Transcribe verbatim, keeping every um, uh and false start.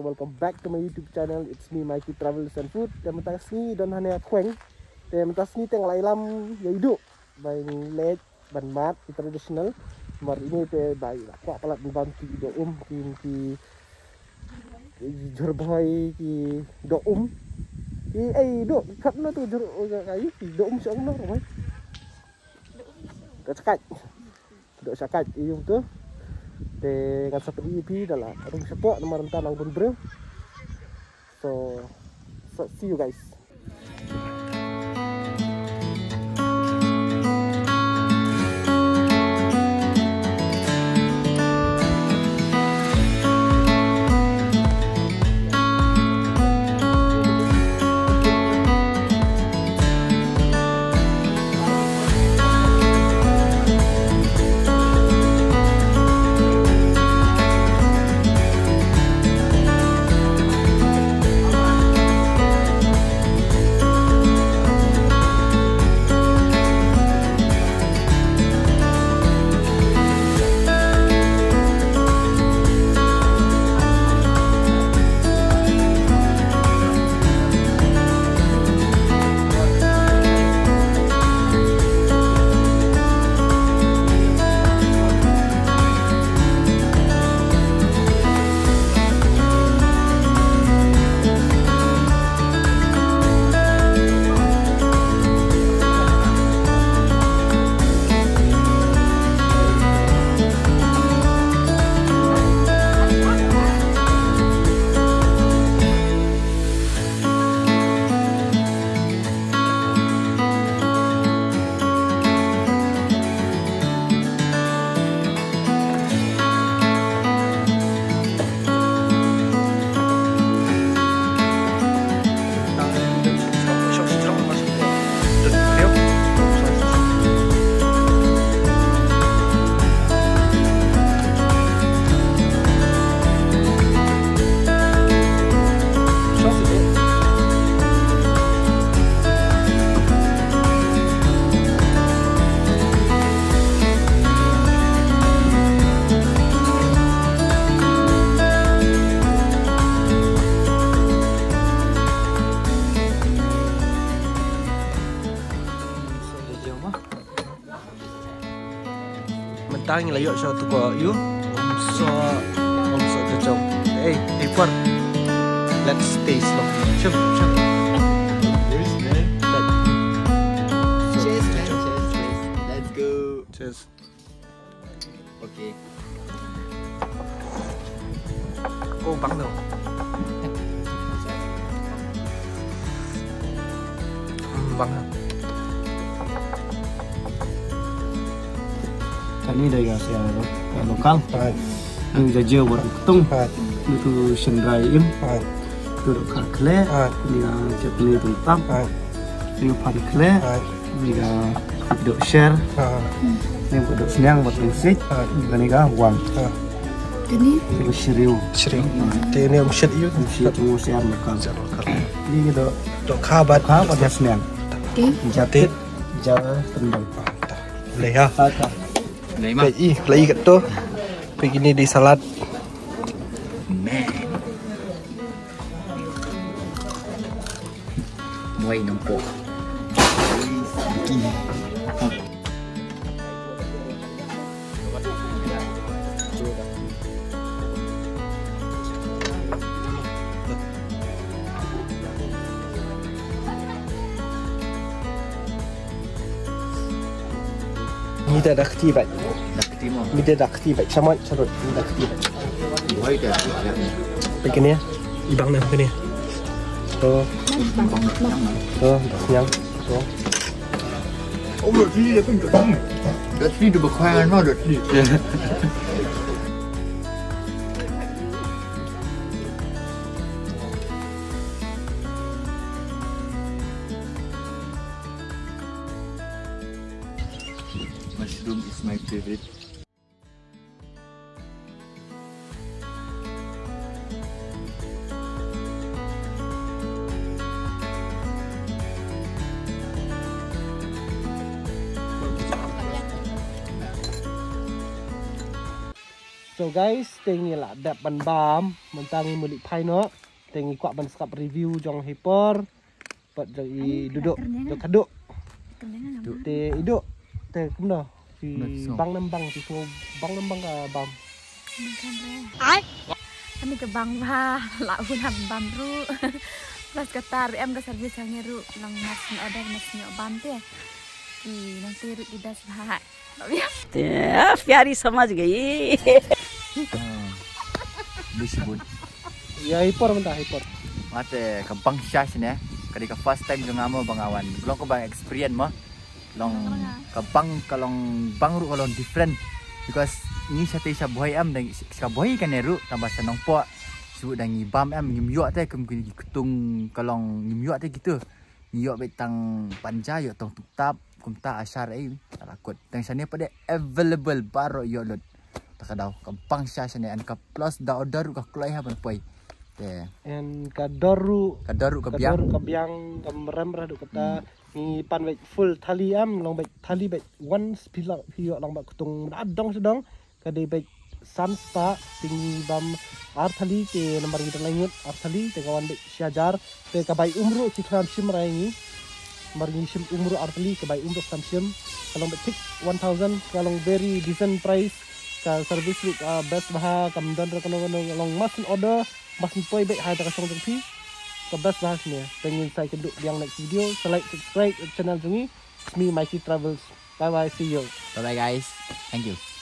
Welcome back to my YouTube channel. It's me, Mikey Travels and Food. Te mynta ka sngi don hangne ha Khweng. Te mynta sngi te nga la ïalam ïa i Duh ban leit ban mad ki traditional. Mar ine te ba i la kwah palat ban bam ki doh um, ki, ki, ki jhur bhoi, ki doh um. Ki, ei, Duh, kat na tu jhur, oh, ai, ki doh um shong na, bhoi. Doh shakait. Doh shakait ïa u tu. Te ngan sa pyni ïa phi da la rung shapoh namar mynta nang bun briew. So, so see you guys. Mynta ngi la ïoh sha uto u ïu. Umsoh, umsoh jajong. Hey, hey, por. Let's taste lo. Shim, shim. Cheers, man. Cheers, man. Cheers, cheers. Let's go. Cheers. Okay. Oh, bang tu. Hmm, bang tu. Kane dei ka sha, ka lokal. Hai. Ngi jajir wat ktung. Hai. Ngi tu shynrai im. Hai. Tu dohkha khleh. Hai. Ngi ka chutney tu tap. Hai. Ngi ka pan khleh. Hai. Ngi ka doh sher. Hai. Ngi ka doh sniang wat pynsit. Hai. Ngi ka wang. Hai. Kane? Ngi ka shriu. Shriu. Te ne um shet ïu. Um shet ïu sher lokal. Sher lokal. Ngi ka doh. Dohkha bad. Dohkha bad sniang. Te? Jate. Jal tendang. Leh ha. Saka. Lei ma. Lei, lei kat tu. Phi kine dei salad. Man. Muai nongpok. Ngi da kti bad. Da kti mo. Ngi da kti bad. Shaman, shaman, ngi da kti bad. Wai da. Begini ya. Ibang na begini. To. To, da sniang. To. Oh, da sniang da pun da sniang. Da sniang da bakwan no da sniang. Mushroom is my favorite. So guys, te ngi la dep ban bam, mynta ngi muli phai noh. Te ngi kwah ban sngap review jong Hipor bad jong i Duduk, jong ka Duk. Te i Duk, te kumno? Phi bang nam bang, phi sngewbang nam bang ka bam? Ai. Ani ka bang ba la hun hap bam ruh. Plus kata ruh em ka service hangne ruh, nang mas order mas nyok bam te. Ki nang te ruh ki best ba. Te, ah, pyari samajh gayi. Bisi bun. Ya, Hipor mynta, Hipor. Mate ka bang sha shane. Ka dei ka first time jong nga mo ba nga wan. Long ka bang experience mo. Long ka bang, ka long bang ruh ka long different. Because ngi sha te sha Bhoi em, dang sha Bhoi kane ruh, tang ba sha Nongpoh. Shu dang ngi bam em, ngim ïoh te kum ki ktung ka long ngim ïoh te kitu. Ngi ïoh beit tang panja, ïoh tang tuptap, kumta ashar ei, ala kut. Tang shane pat de available baroh ïoh lut. Ta ka daw ka bang sha shane, and ka plus da order ruh ka kloi ha ban poi. Te. And ka dor ruh, ka dor ruh ka biang, ka biang, ka mrem rah ruh kata. Ngi pan beit full thali em, long beit thali beit once phi la phi ïoh lang ba ktung da dong sdong. Ka dei beit san spah, te ngi bam ar thali, te namar ngi dang lai ngut ar thali, te ka wan beit shi hajar. Te ka bai um ruh ki khlem shim rai ngi. Namar ngi shim um ruh ar thali, ka bai um ruh khlem shim. Ka long beit thik one thousand, ka long very decent price. Ka service ruh ka best bha, kam don ruh kano kano, long mas order, mas poi beit ha ka shong jong phi. Ka best bha shane. Te ngin sa ïakynduh biang next video. Sa like, subscribe channel jong ngi. It's me, Mikey Travels. Bye bye, see you. Bye bye guys. Thank you.